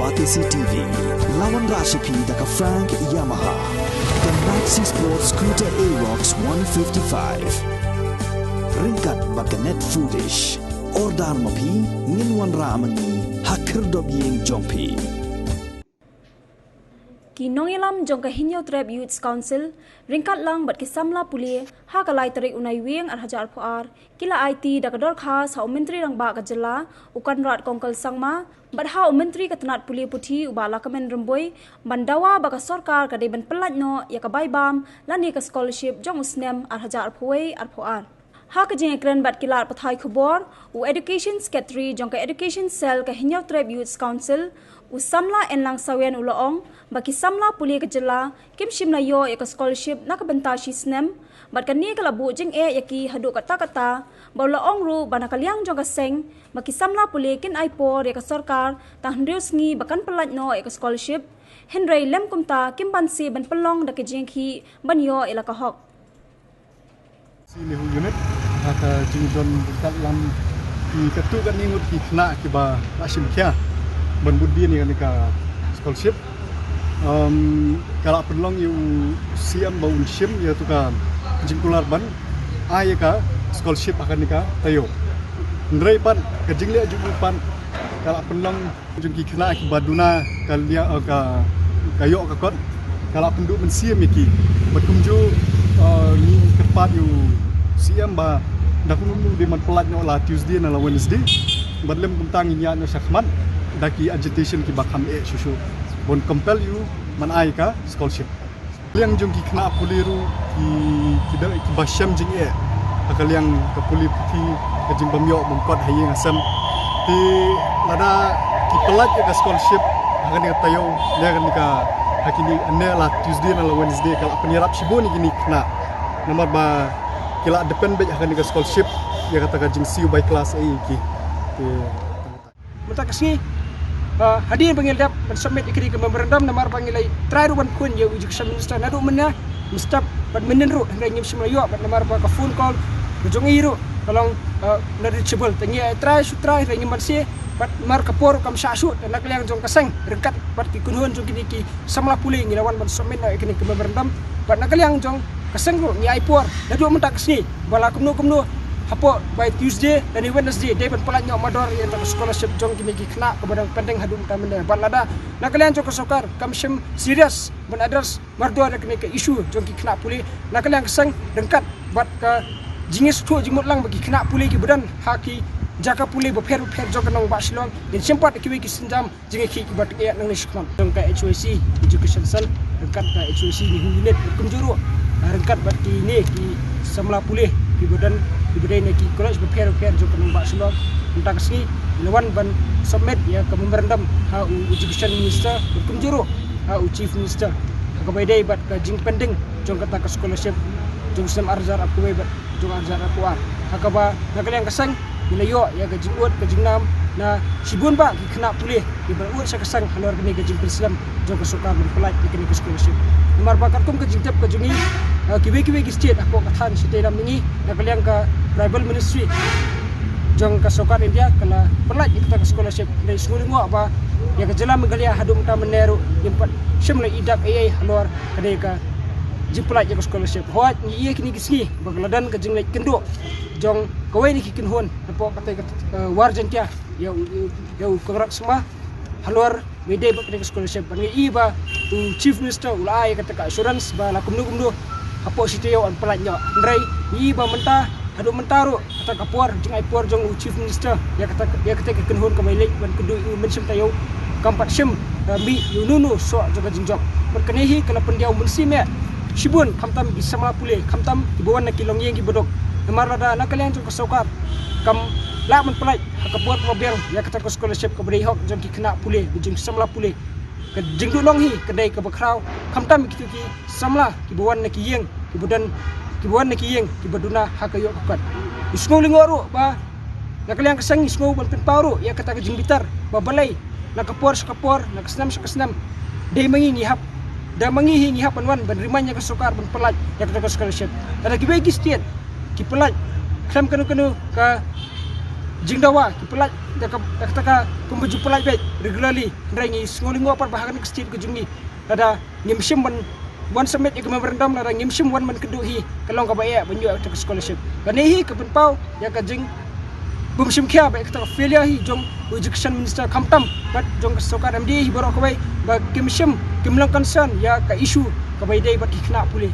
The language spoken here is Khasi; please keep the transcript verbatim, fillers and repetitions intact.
Batesi T V, la wanrah sha phi da ka Frank Yamaha, ka Maxi Sport Scooter Aerox one fifty-five. Ryngkat bad ka Net Foodish. Order ma phi, ngin wanrah ma ngi ha khyrdop ïing jong phi. Ki nongïalam jong ka Hynñiewtrep Youths Council ryngkat lang bad ki samla pule ha ka lai tarik u Naiwieng ar hajar arphew ar ki la aiti da ka dorkhas ha u Myntri Rangbah ka jylla u Conrad Kongkal Sangma bad ha u Myntri ka tnat pule puthi u Bah Lahkmen Rymbui ban dawa ba ka sorkar ka dei ban pyllait noh ïa ka bai bam lane ka scholarship jong u snem ar hajar arphew wei arphew ar. Ha ka jingïakren bad ki lad pathai khubor, u Education Secretary jong ka Education Cell ka Hynñiewtrep Youths Council, u samla Enlang Sawian u la ong ba ki samla pule ka jylla kim shym la ïoh ïa ka scholarship na ka bynta shi snem bad kane ka la buh jingeh ïa ki haduh katta katta, ba u la ong ruh ba na ka liang jong ka seng ba ki samla pule kin ai por ïa ka sorkar tang hynriew sngi ba kan pyllait noh ïa ka scholarship, hynrei lym kumta kim banse ban pynlong da ka jingkhih ban ïoh ïa la ka hok. Sini hu unit ha ka jingdon ryngkat lang ki katto katne ngut ki khynnah kiba la shim khia ban bud dien ïa kane ka scholarship. Um, ka la pynlong ïa u C M ba un shim ïa tu ka jingkular ban ai ïa ka scholarship ha kane ka taïew. Hynrei pat ka jingleh jong u pat ka la pynlong jong ki khynnah kiba duna ka lia, eh, ka, ka ïoh ka kot, ka la pynduh mynsiem ïa ki. Bad kumjuh, eh, ngi kyrpad ïa u C M ba da kumno kumno dei ban pyllait noh la Tuesday ne la Wednesday. Bad lym kumta ngin ïaid noh shakhmat da ki agitation kiba kham eh shuh shuh ban compel ïa u ban ai ka scholarship. Liang jong ki khynnah pule ruh ki, ki da, kiba shem jingeh ha ka liang ka pule puthi, ka jingbym ïoh bym kot ha ïing ha sem. Te lada ki pyllait ïa ka scholarship ha kane ka taïew, ne ha kane ka, ha kine, ne la Tuesday ne la Wednesday, ka la pynïarap shibun ïa kine ki khynnah. Namar ba ki la depend beit ha kane ka scholarship ïa kata ka jingsiew bai klas ïa ki. Te mynta ka sngi, ah, hadien ba ngi la dep ban submit ïa kane ka memorandum, namar ba ngi la try ruh ban phone ïa u Education Minister naduh mynne, mynstep bad mynnin ruh, hynrei ngim shym la ïoh bad namar ba ka phone call ka jong i ruh ka long, ah, not reachable. Te ngi la try shu try hynrei ngim banse bad namar ka por ruh kam shah shuh, te na ka liang jong ka seng ryngkat bad ki kynhun jong kine ki samla pule ngi la wan ban submit noh ïa kane ka memorandum bad na ka liang jong ka seng ruh ngi ai por naduh mynta ka sngi ba la kumno kumno hapoh bai Tuesday lane Wednesday dei ban pyllait noh mardor ïa ka scholarship jong kine ki khynnah kaba dang pending haduh mynta mynne. Bad lada na ka liang jong ka sorkar kam shym serious ban address mardor ïa kane ka issue jong ki khynnah pule, na ka liang ka seng ryngkat bad ka jingïasngewthuh jingmut lang ba ki khynnah pule kiba don ha ki jaka pule bapher bapher jong ka nongbah Shillong ngin shim pat ïa kiwei ki sienjam jingïakhih kiba tyngeh nangne shakhmat. Jong ka H Y C Education Cell ryngkat ka H Y C Nehu Unit kumjuh ruh, ah, ryngkat bad kine ki samla pule kiba don, kiba dei na ki college bapher bapher jong ka nongbah Shillong. Mynta ka sngi ngi la wan ban submit ïa ka memorandum ha u Education Minister bad kumjuh ruh ha u Chief Minister ha kaba ïadei bad ka jingpending jong kata ka scholarship jong u snem ar hajar arphew wei bad jong ar hajar arphew ar. Ha kaba na ka liang ka seng ngi la ïoh ïa ka jingud ka jingnam na shibun bah ki khynnah pule kiba la ud sha ka seng halor kane ka jingpynslem jong ka sorkar ban pyllait ïa kane ka scholarship. Namar ba katkum ka jingtip ka jong ngi, ah, kiwei kiwei ki state hapoh ka thaiñ shatei lam ngi, na ka liang ka tribal ministry jong ka sorkar India ka la pyllait ïa kata ka scholarship. Hynrei sngewlyngngoh ba ïa ka jylla Meghalaya haduh mynta mynne ruh ngim pat shym la ïoh dap ei ei halor kane ka jingpyllait ïa ka scholarship. Hooid ngi ïa kine ki sngi ba ka la don ka jingleit kynduh jong kawei na ki kynhun hapoh katei ka, eh, War Jaiñtia ïa u, ïa u Conrad Sangma halor ba ïadei bad kane ka scholarship. Bad ngi ïohi ba u Chief Minister u la ai kata ka assurance ba la kumno kumno hapoh shi taïew yn pyllait noh. Hynrei ngi ïohi ba mynta haduh mynta ruh kata ka por jingai por jong u Chief Minister ïa kata, ïa kata ka kynhun kaba ïaleit ban kynduh ïa u mynsiem taïew kam pat shym, eh, mih ïa uno uno soh jong ka jingjop. Bad kane hi ka la pyndiaw mynsiem shibun khamtam ki samla pule, khamtam kiba wan na ki longïing kiba duk. Namar lada na ka liang jong ka sorkar kam lah ban pyllait ha ka por kaba biang ïa kata ka scholarship kaba dei hok jong ki khynnah pule, jong ki samla pule, ka jingduhnong hi ka dei kaba khraw khamtam kito ki samla kiba wan na ki ïing kiba don, kiba wan na ki ïing kiba duna ha ka ïoh ka kot. Ngi sngewlyngngoh ruh ba na ka liang ka seng ngi sngew ban pynpaw ruh ïa kata ka jingbitar ba balei na ka por sha ka por, na ka snem sha ka snem, dei ma ngi ngi hap, dei ma ngi hi ngi hap ban wan ban remind ïa ka sorkar ban pyllait ïa kata ka scholarship. Lada kiwei ki state ki pyllait khlem kano kano ka jingdawa ki pynlait da ka, da kata ka kumba ju pynlait beit regularly, hynrei ngi sngew lyngngoh pat ba ha kane ka state ka jong ngi lada ngim shym ban wan submit ïa ka memorandum, lada ngim shym wan ban kynduh hi, ka long kaba eh ban ïoh ïa kata ka scholarship. Kane hi ka pynpaw ïa ka jing bym shim khia bad ïa kata ka failure hi jong u education minister khamtam bad jong ka sorkar M D A hi baroh kawei, ba kim shym, kim long concern ïa ka issue kaba ïadei bad ki khynnah pule.